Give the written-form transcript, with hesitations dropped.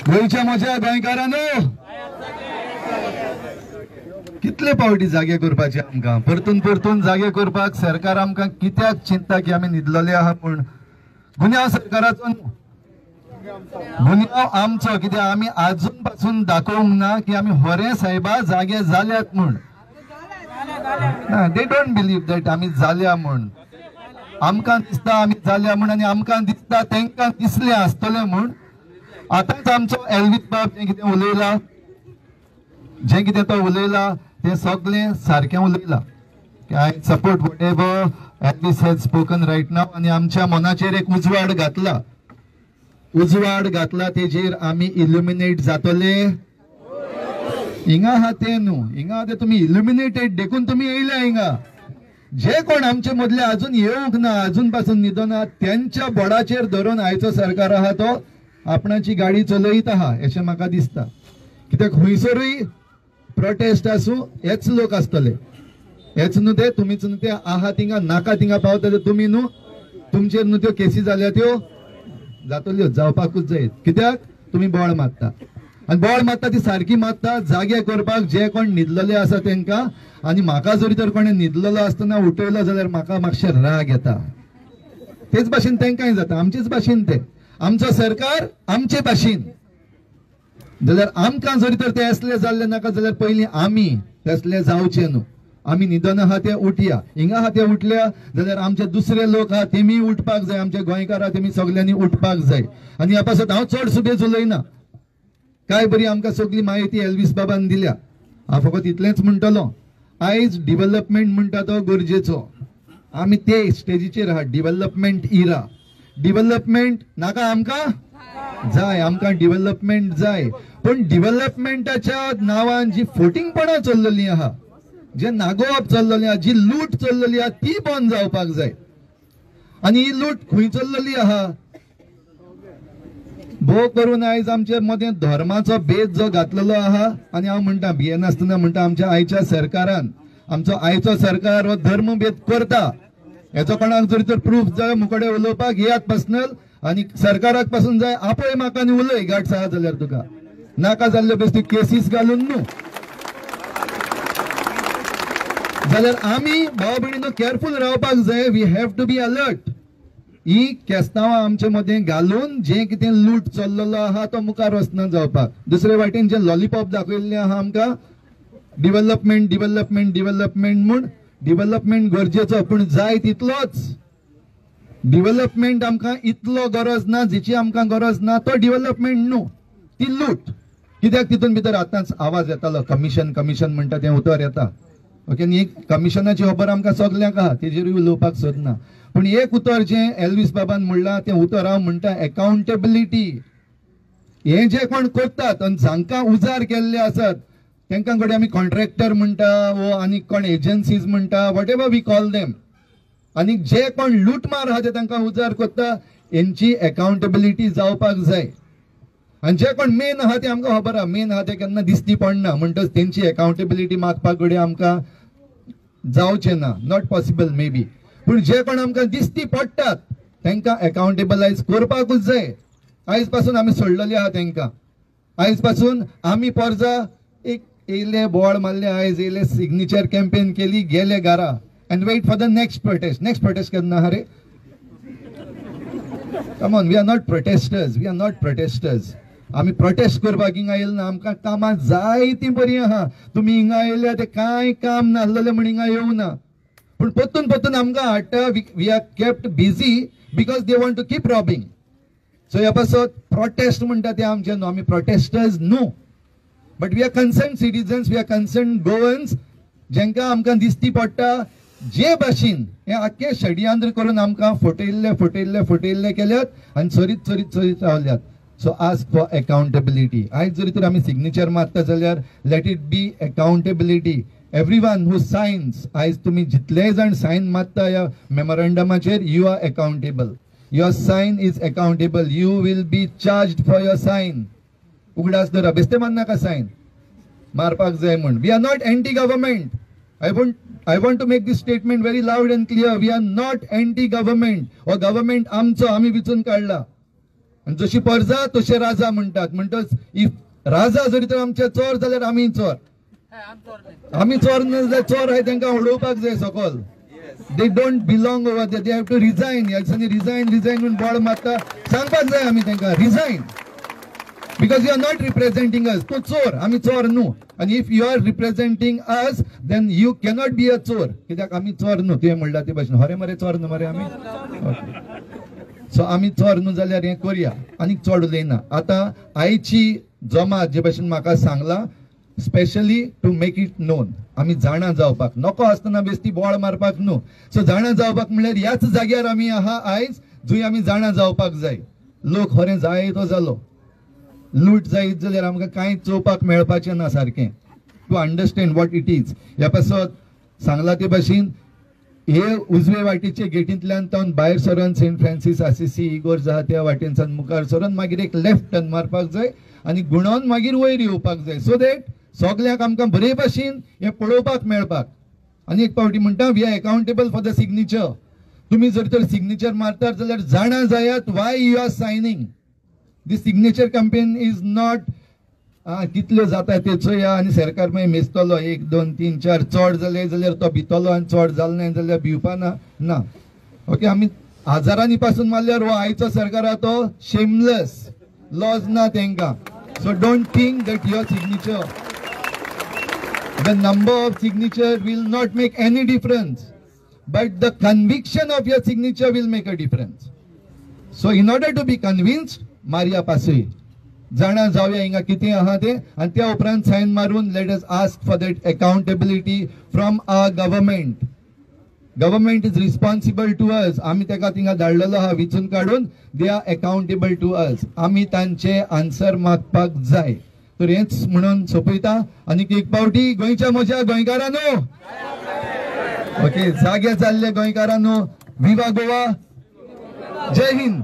गोंयच्या म्हज्या गोंयकारांनो, कितले पावटी जागे करपाचे आमकां? परतून परतून जागे करपाक सरकार आमकां कित्याक चिंता की आमी न्हिदलेले आहा? पूण गुन्यांव सरकाराचो न्हू, गुन्यांव आमचो. कित्याक आमी आजून पासून दाखोवंक ना की आमी होरे साहेबा जागे जाल्यात म्हूण. ना, they don't believe that आमी जाल्या म्हूण. आमकां दिसता आमी जाल्या म्हूण आनी आमकां दिसता तांकां दिसलें आसतलें म्हूण. आतांच आमचो एल्वीस बाब जें कितें उलयला, जें कितें तो उलयला तें सगळें सारकें उलयला. I support whatever Elvis has spoken right now. आनी आमच्या मनाचेर एक उजवाड घातला, उजवाड घातला तेजेर आमी इल्युमिनेट जातले. हिंगा आहा तें न्हू, हिंगा आहा तें तुमी इल्युमिनेटेड देखून तुमी येयल्या हिंगा. जे कोण आमचे मदले अजून येवंक ना, अजून पासून न्हिदना, त्यांच्या बोडाचेर धरून आयचो सरकार आहा तो आपणाची गाडी चलयत आहा अशें म्हाका दिसता. कित्याक खंयसरूय प्रोटेस्ट आसूं हेच लोक आसतले, हेच न्हू ते, तुमीच न्हू ते आहा थिंगा नाका थिंगा पावता ते तुमी न्हू, तुमचेर न्हू त्यो केसी जाल्या त्यो जातल्यो, जावपाकूच जाय. कित्याक तुमी बोळ मारता आनी बोळ मारता ती सारकी मारता जागे करपाक जे कोण न्हिदलेले आसा तेंकां. आनी म्हाका जरी तर कोणें न्हिदलेलो आसतना उठयलो जाल्यार म्हाका मातशें राग येता. तेच भाशेन तेंकांय जाता, आमचेच भाशेन ते, आमचो सरकार आमचे भाशेन. जाल्यार आमकां जरी तर ते असले जाल्ले नाका जाल्यार पयलीं आमी तसले जावचे न्हू. आमी न्हिदोन आहा ते उठया, हिंगा आहा ते उठल्या जाल्यार आमचे दुसरे लोक आहा तेमी उठपाक जाय, आमचे गोंयकार आहा तेमी सगल्यांनी उठपाक जाय. आनी ह्या पासत हांव चड सुबेज उलयना, काय बरी आमकां सगळी म्हायती एल्वीस बाबान दिल्या. हांव फकत इतलेंच म्हणटलो, आयज डिवलपमेंट म्हणटा तो गरजेचो. आमी ते स्टेजीचेर आहा, डिवलपमेंट इरा. डिवलपमेंट नाका आमकां जाय, आमकां डिवलपमेंट जाय. पूण डिवलपमेंटाच्या नांवान जी फोटिंगपणां चल्लेली आहा, जे नागोवप चल्लेलें आहा, जी लूट चल्लेली आहा ती बंद जावपाक जाय. आनी ही लूट खंय चल्लेली आहा? भोव करून आयज आमचे मदें धर्माचो भेद जो घातलेलो आहा, आनी हांव म्हणटा भियेनासतना म्हणटा, आमच्या आयच्या सरकारान, आमचो आयचो सरकार हो धर्मभेद करता. हेचो कोणाक जरी तर प्रूफ जाय मुकडे उलोवपाक येयात पर्सनल, आनी सरकाराक पासून जाय आपय म्हाका आनी उलय गांठ आहा जाल्यार तुका, नाका जाल्ल्यो बेश्टी केसीस घालून न्हू. जाल्यार आमी भाव भयणीनो केअरफूल रावपाक जाय. We have to be alert. ही केस्तांवां आमचे मदें घालून जें कितें लूट चल्लेलो आहा तो मुखार वचना जावपाक. दुसरे वाटेन जें लॉलीपॉप दाखयल्लें आहा आमकां, डिवलपमेंट डिवलपमेंट डिवलपमेंट म्हूण, डिवलपमेंट गरजेचो पूण जाय तितलोच. डिवलपमेंट आमकां इतलो गरज ना, जिची आमकां गरज ना तो डिवलपमेंट न्हू, ती लूट. कित्याक तितून भितर आतांच आवाज येतालो कमिशन कमिशन म्हणटा तें उतर येता. ओके, आनी एक कमिशनाची खबर आमकां सगल्यांक आहा, तेजेरूय उलोवपाक सोदना. पूण एक उतर जें एल्वीस बाबान म्हणलां तें उतर हांव म्हणटा एकाउंटेबिलिटी. हें जे कोण करतात आनी जांकां उजार केल्ले आसात तांकां कडेन आमी कॉन्ट्रॅक्टर म्हणटा वो आनी कोण एजन्सीज म्हणटा, whatever we call them, आनी जे कोण लुटमार आहा ते तांकां उजार करता, हेंची एकाउंटेबिलिटी जावपाक जाय. आनी जे कोण मेन आहा ते आमकां खबर आहा, मेन आहा ते केन्ना दिसती पडना, म्हणटच तेंची एकाउंटेबिलिटी मागपाक घडये आमकां जावचें ना, not possible may be. पूण जे कोण आमकां दिसती पडटात तांकां एकाउंटेबलायज करपाकूच जाय. आयज पासून आमी सोडलेली आहा तांकां, आयज पासून आमी पोरजा एक येयले बोवाळ मारले, आयज येयले सिग्नेचर कॅम्पेन केली, गेले घरा and wait for the next protest. Next protest केन्ना आहा रे? Come on, we are not protesters, we are not protesters. आमी प्रोटेस्ट करपाक हिंगा येयले ना, आमकां कामां जायतीं बरीं आहा. तुमी हिंगा येयल्या तें कांय काम नासलेलें म्हूण हिंगा येवना ना, पूण परतून परतून आमकां हाडटा. We are kept busy because they want to keep robbing. So ह्या पासत प्रोटेस्ट म्हणटा ते आमचे न्हू, आमी प्रोटेस्टर्स न्हू, but we are concern citizens, we are concern Goans, जेंकां आमकां दिसती पडटा जे भाशेन हें आख्खें षडयंत्र करून आमकां फटयल्ले फटयल्ले फटयल्ले केल्यात आनी चरीत चरीत चरीत रावल्यात. So ask for accountability. आयज जरी तर आमी सिग्नेचर मारता जाल्यार let it be accountability. Everyone who signs, आयज तुमी जितलेय जाण सायन मारता ह्या मेमोरंडमाचेर, you are accountable. Your sign is accountable. You will be charged for your sign. उगडास दवरा, बेश्टे मारनाका सायन, मारपाक जाय म्हूण. We are not anti government. I want to make this statement very loud and clear. We are not anti government. हो government आमचो, आमी विचून काडला. आनी जशी परजा तशे राजा म्हणटात. म्हणटच if राजा जरी तर आमचे चोर जाल्यार आमी चोर, आमी चोर ना जाल्यार चोर आहाय तांकां उडोवपाक जाय सकल. They don't belong over there, they have to resign. ह्या दिसांनी रिजायन रिजायन म्हूण बोळ मारता, सांगपाक जाय आमी तांकां resign, because you are not representing us. तूं चोर, आमी चोर न्हू. आनी if you are representing us then you cannot be a चोर, कित्याक आमी चोर न्हू. तुवें म्हणला ते भाशेन हरे मरे चोर न्हू मरे आमी. सो आमी चोर न्हू जाल्यार हें करया, आनीक चड उलयना. आतां आयची जमात जे भाशेन म्हाका सांगलां, specially to make it known, आमी जाणा जावपाक नको आसतना बेस्ती बोळ मारपाक न्हू. सो जाणा जावपाक म्हणल्यार ह्याच जाग्यार आमी आहा आयज, जंय आमी जाणा जावपाक जाय. लोक खरें जाय तो जालो, लूट जायत जाल्यार आमकां कांय चोवपाक मेळपाचें ना सारकें. To understand what it is. ह्या पासत सांगला ते भाशेन हे उजवे वाटेचे गेटींतल्यान तावन भायर सरून सेंट फ्रांसीस आसिसी इगोर्ज आहा त्या वाटेनच्यान मुखार सरून मागीर एक लेफ्ट टर्न मारपाक जाय आनी गुणोन मागीर वयर येवपाक जाय, सो that सगल्यांक आमकां बरे भाशेन हें पळोवपाक मेळपाक. आनी एक फावटी म्हणटा, we are accountable for the signature. तुमी जर तर सिग्नेचर मारतात जाल्यार जाणा जायात why you are signing. This signature campaign is not कितल्यो जाता ते चोया आनी सरकार मागीर मेजतलो 1 2 3 4, चड जाले जाल्यार तो भितलो आनी चड जालें ना जाल्यार भिवपा ना ना. ओके, आमी हजारांनी पासून मारल्यार हो आयचो सरकार आहा तो शेमलेस, लॉज ना तांकां. So don't think that your signature, the number of signature will not make any difference, but the conviction of your signature will make a difference. So in order to be convinced, मारया पासय, जाणा जावया हिंगा कितें आहा तें, आनी त्या उपरांत सायन मारून let us ask for that accountability from our government. Government is responsible to us. आमी ताका थिंगा धाडलेलो आहा विचून काडून, they are accountable to us. आमी तांचे आन्सर मागपाक जाय. तर हेंच म्हणून सोंपयता. आनीक एक फावटी गोंयच्या म्हज्या गोंयकारांनो, ओके, जागे जाल्ले गोंयकारांनो, विवा गोवा, जय हिंद.